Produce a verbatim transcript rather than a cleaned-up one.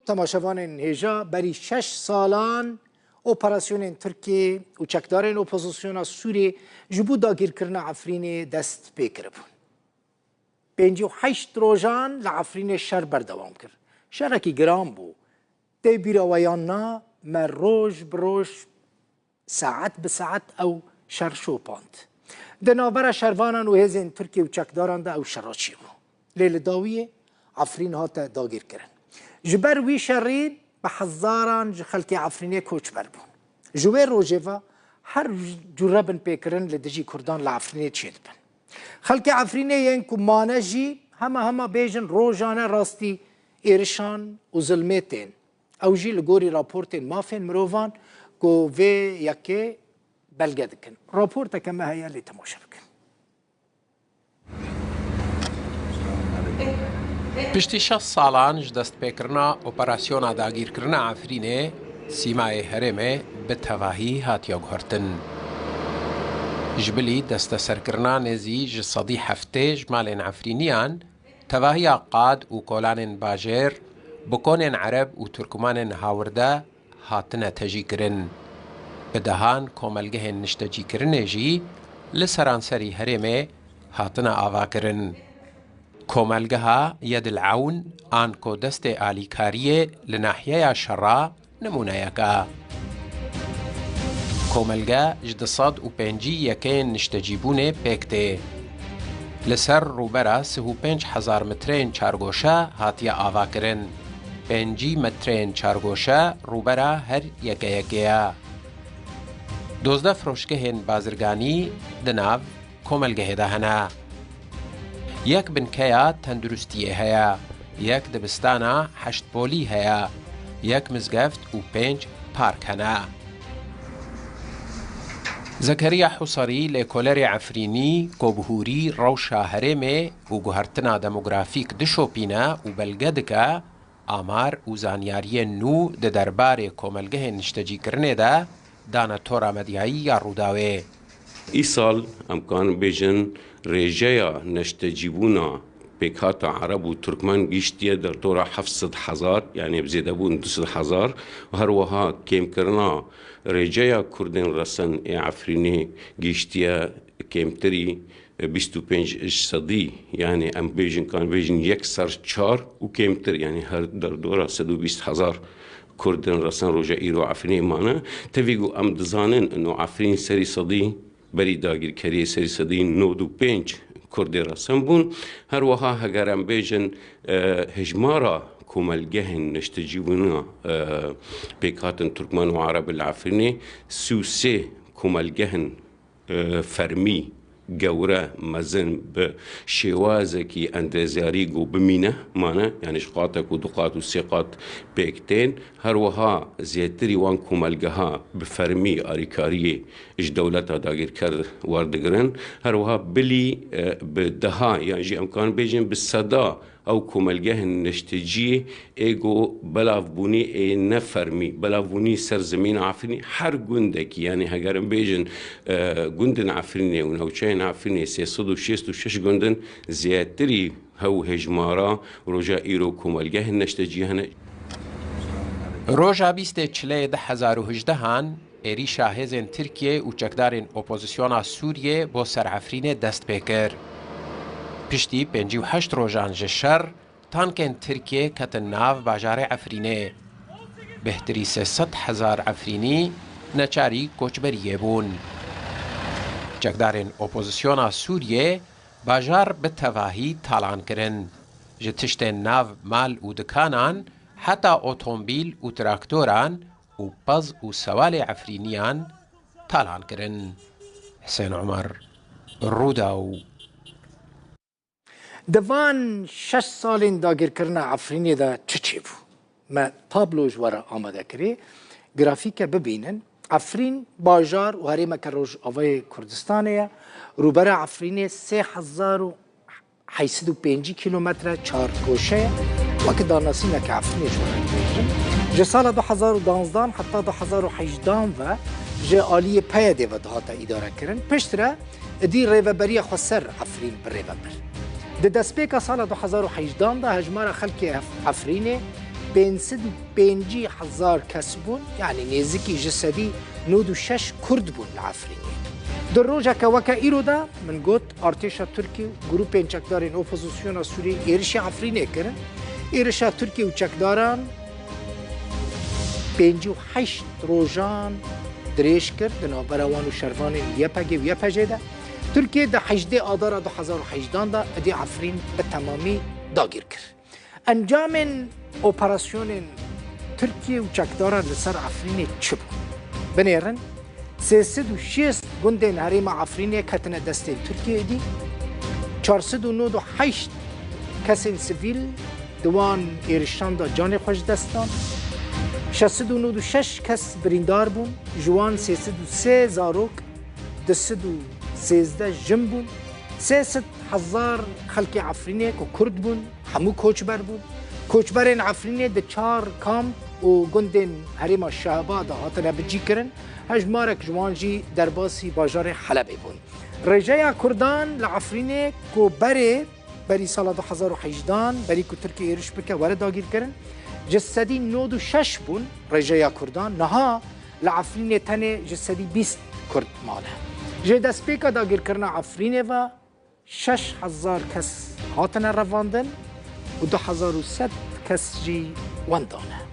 Temaşevanên hêja, berî şeş salan operasyonên Tirkiyê û çekdarên opozisyona Sûriyê ji bo dagîrkirina Efrînê dest pê kiribûn. Pêncî û heşt rojan li Efrînê şer berdewam kir. Şerekî giran bû. Tê bîra we yan na, me roj bi roj, saet bi saet ew şer şopand. Di navbera şervanan û hêzên Tirkiye û çekdaran de ew şera çêbû. Lê li dawiyê Efrîn hate dagîrkirin. Ji ber wî şerî bi hezaran ji xelkê Efrînê koçber bûn. Ji wê rojê ve her cure binpêkirin li dijî Kurdan li Efrînê çêdibin. Xelkê Efrînê yên ku mane jî hema hema bêjin rojane rastî êrişan û zilmê tên. Ew jî li gorî raportên mafên mirovan ku vê yekê belge dikin. Raporteke me heye, lê temaşe bikin. Piştî şeş salan ji destpêkirina operasyona dagîrkirina Efrînê, sîmayê herêmê bi tevahî hatiye guhertin. Ji bilî desteserkirina nêzî ji sedî heftê ji malên Efrîniyan, tevahiya qad û kolanên bajêr, bi konên ereb û turkmanên hawirde hatine tejîkirin. Bi dehan komelgehên niştecîkirinê jî li seranserî herêmê hatine avakirin. Komelgeha Yedil Ewn an ku destê alîkariyê li nahiyeya Şera nimûneyek e. Komelge ji du sed û pêncî yekeyên niştecîbûnê pêk tê. Li ser rûbera sih û pênc hezar metreyên çargoşe hatiye avakirin. Pêncî metreyên çargoşe rûbera her yekeyekê ye. Dozdeh firoşgehên bazirganî di nav komelgehê de hene. Yek binkeya tenduristiyê heye, yek dibistana heştpolî heye, yek mizgeft û pênc park hene. Zekeriya Husarî, lêkolerê Efrînî, ku bi hûrî rewşa herêmê û guhertina demografîk dişopîne û belge dike, amar û zanyariyên nû di derbarê komelgehên niştecîkirinê de dane tora medyayî ya Rûdawê. Îsal, em karin bêjin, rêjeya neştecîbûna pêkhata Ereb û Turkmen gihîştiye dertora heft sed hezar, yanî bi zêdebûn du sed hezar, û her wiha kêmkirina rêjeya Kurdên resen ê Efrînê gihîştiye kêmtirî bîst û pênc ji sedî, yanî em bêjin, kan bêjin yek ser çar û kêmtir, yanî her derdora sed û bîst hezar Kurdên resen roja îro Efrînê mane. Tevî ku em dizanin, ino Efrîn serî sedî berî dagîrkeriyê serî sedî nod û pênc Kurdê resen bûn. Her wiha heger em bêjin, e, hejmara komelgehên neştecîbûna, e, pêkhatin Turkmen û Ereb li Efrînê sî û sê komelgehên e, fermî, gewre, mezin, bi şêwazekî endeziyarî ku bimîne, mane, yanî ji qatek û du qat û sê qat pêk tên. Her wiha zêtirî wan komelgeha bi fermî alîkariyê ji dewleta dagîrker werdigirin. Her wiha bilî, e, bi deha, yan jî em karin bêjin bi seda ew komelgehên neşteciyê ê ku belavbûnî ê ne fermî, belavbûnî ser zimîna Efrînê her gundekî, yanî heger em bêjin, e, gundên Efrînê û newçeyên Efrînê sê sed û şêst û şeş gund in, zêtirî hew hejmara roja îro komelgehên neşteciyê hene. Roja bîstê Çileyê du hezar û hejdehan, êrîşa hêzên Tirkiyê û çekdarên opozisyona Sûriyê bo ser Efrînê dest pê kir. Piştî pêncî û heşt rojan ji şer, tankên Tirkiyê ketin nav bajarê Efrînê. Bêhtirî sê sed hezar Efrînî neçarî koçberiyê bûn. Çekdarên opozisyona Sûriyê bajar bi tevahî talan kirin. Ji tiştên nav mal û dikanan heta otomobîl û traktoran û pez û sewalê Efrîniyan talan kirin. Hisên Omer, Rûdaw. Di van şeş salên dagirkirina Efrînê de çi çêbû? Me tablo ji we re amade kirî. Grafîke bibînin. Efrîn bajar û herêmeke rojavayê Kurdistanê ye. Rûbera Efrînê sê hezar û heyşt sed û pêncî kîlometre çargoşe ye. Weke danasîneke Efrînê ji we re dibêjim. Ji sala du hezar û danzdan heta du hezar û hejdan ve ji aliyê PYD'ê ve dihate îdare kirin. Piştre êdî rêveberiya xweser Efrîn bi rê ve bir. Di destpêka sala du hezar û hejdan de hejmara xelkê Ef-, Efrînê pênc sed û pêncî hezar kes bûn, yanî nêzikî ji sedî nod û şeş Kurd bûn li Efrînê. Di rojeke weke îro de min got, artêşa Tirkî û grûpên çekdarên opozisyona Sûriyê êrişî Efrînê kirin. Êrişa Tirkî û çekdaran pêncî û heşt rojan dirêj kir di navbera wan û şervanên Y P G û Y P J de. Tirkiye di hejdê Adara du hezar û hejdan de êdî Efrîn bi temamî dagîr kir. Encamên operasyonên Tirkiye û çekdaran li ser Efrînê çi bûn? Binêrin, sê sed û şêst gundên herêma Efrînê ketine destên Tirkiyeyê dî, çar sed û nod û heşt kesên sivîl di wan êrişan de canê xwe ji dest dan, şeş sed û nod û şeş kes birîndar bûn, ji wan sê sed û sê zarok, du sed û sêzdeh jin bûn, sê sed hezar xelkê Efrînê ku Kurd bûn, hemû koçber bûn. Koçberên Efrînê di çar kamp û gundên herêma Şehba de hatine bicîkirin. Hejmarek ji wan jî derbasî bajarê Helebê bûn. Rêjeya Kurdan li Efrînê ku berê, berî sala du hezar û hejdan, berî ku Tirkiye êriş bike, were dagîrkirin, ji sedî nod û şeş bûn rêjeya Kurdan. Niha li Efrînê tenê ji sedî bîst Kurd mane. Ji destpêka dagîrkirina Efrînê ve şeş hezar kes hatine revandin û du hezar û sed kes jî wendane.